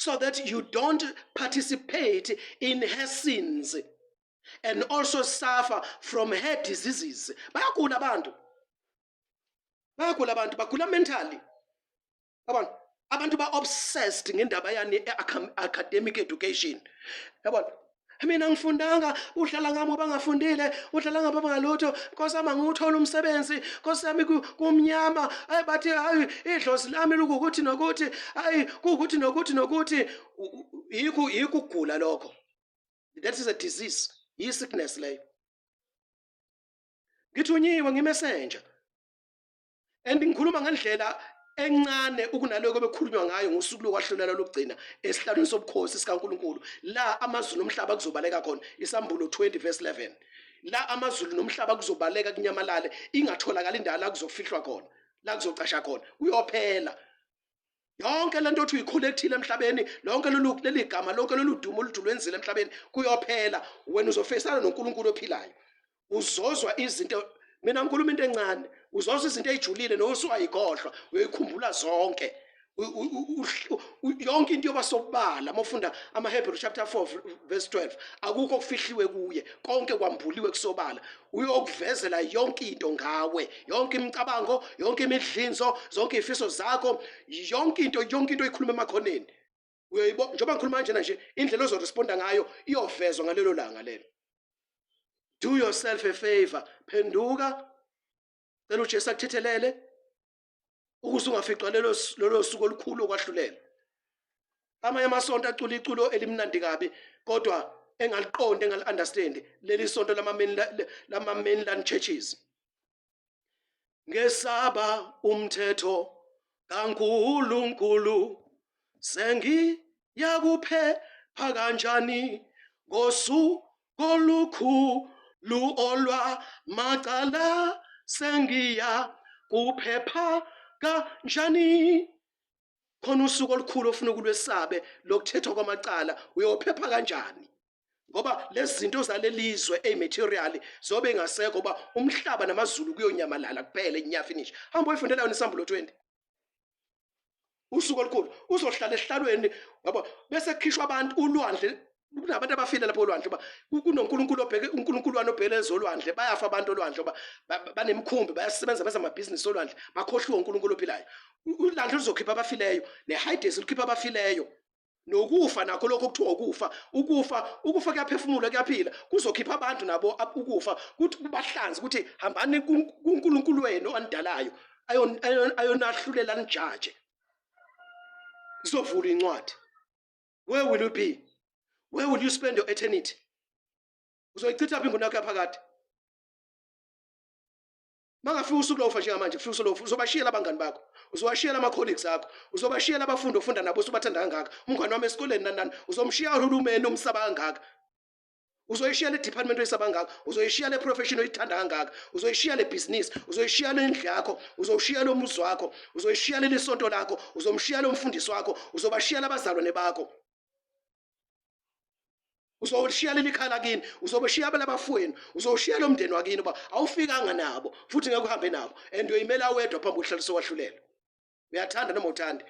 So that you don't participate in her sins and also suffer from her diseases. Bayagula abantu, bayagula abantu, bagula mentally yabona. Abantu ba-obsessed ngendaba yani academic education, yabona. Mina ngifundanga, udlala ngami bangafundile, udlala ngabo bangalutho. Nkosi yami, angiwuthola umsebenzi. Nkosi yami, kumnyama. Hayi, bathi hayi, idlozi lami lukukuthi nokuthi, hayi, kuwukuthi nokuthi nokuthi. Yikho ukugula lokho. That is a disease, yi-sickness leyo. Ngithunyiwe, ngimessenger and ngikhuluma ngendlela encane ukunaloko bekhulunywa ngayo ngosuku lokwahlulela lokugcina esihlalweni sobukhosi sikaNkulunkulu, la amazulu nomhlaba kuzobaleka khona. Isambulo 20 verse 11, la amazulu nomhlaba kuzobaleka, kunyamalale, ingatholakala indawo la kuzofihlwa khona, la kuzocasha khona. Kuyophela yonke lento othi uyicollectile emhlabeni, lonke lolu leli gama, lonke lolu dumo oludulwenzile emhlabeni, kuyophela. Wena uzofesana noNkulunkulu ophilayo, uzozwa izinto. Mina ngikhuluma into encane, uzozwa izinto ey'julile nosuwayikhohlwa, uyoyikhumbula zonke. Yonke into yoba sobala. Uma ufunda amaHebrew chapter 4 verse 12, akukho okufihliwe kuye, konke kwambuliwe kusobala. Uyokuvezela yonke into ngawe, yonke imicabango, yonke imidlinzo, zonke izifiso zakho, yonke into, yonke into oyikhuluma emakhoneni uyoyibo. Njengoba ngikhuluma kanjena nje, indlela ozoresponda ngayo iyovezwa ngalelo langa lelo. Do yourself a favor, phenduka, cela uJesu akuthethelele ukuze ungaficwa lelo suku olukhulu okwahlulela. Amanye amasonto acula iculo elimnandi kabi kodwa engaliqondi, engali-understand, leli sonto lama-mainland churches. Ngesaba umthetho kaNkulunkulu, sengiyakuphepha kanjani ngosuku olukhulu olwamacala? Sengiya kuphepha kanjani? Khona usuku olukhulu ofuna ukulwesabe lokuthethwa kwamacala, uyophepha kanjani? Ngoba lezi zinto zalelizwe eyimaterial zobe ingasekho, ngoba umhlaba namazulu kuyonyamalala kuphele nya, finish. Hamba uyifundela yona isambulo 20, usuku olukhulu. Uzohlala esihlalweni, yabo, bese kukhishwa abantu ulwandle. Kunabantu abafile lapho olwandle, ba kunoNkulunkulu obheke, uNkulunkulu wani obheke ezolwandle. Bayafa abantu olwandle ngoba banemkhumbi, bayasebenza, benza amabhizinisi olwandle, bakhohliwe uNkulunkulu ophilayo. Ulwandle luzokhipha abafileyo, neHades lukhipha abafileyo, nokufa nakho lokho kuthiwa ukufa, ukufa, ukufa kuyaphefumula, kuyaphila, kuzokhipha abantu nabo. Ukufa kuthi kubahlanze, ukuthi hambani kuNkulunkulu wenu anidalayo, ayonahlulela, nijaje. Zizovula incwadi. Where will you be? Where will you spend your eternity? Uzoyichitha phi inguna yakho yaphakade? Mangafika usuku lofa njengamanje, kufika usuku lofa, uzobashiyela abangani bakho, uzowashiyela ama-colleagues akho, uzobashiyela abafundi ofunda nabo usubathanda kangaka, umngani wami esikoleni, nani nani. Uzomshiya uhulumeni umsaba kangaka, uzoyishiya le department oyisaba kangaka, uzoyishiya le profession oyithanda kangaka, uzoyishiya le business, uzoyishiya le ndlu yakho, uzowushiya lo muzi wakho, uzoyishiya leli sonto lakho, uzomshiya lo mfundisi wakho, uzobashiya labazalwane bakho, uzowushiya leli khala kini, uzobashiya abafowenu, uzowushiya lo mndeni wakini, uba awufikanga nabo futhi ngeke uhambe nabo and uyoyimela wedwa phambi kokuhlala sokwahlulela. Uyathanda noma uthandi.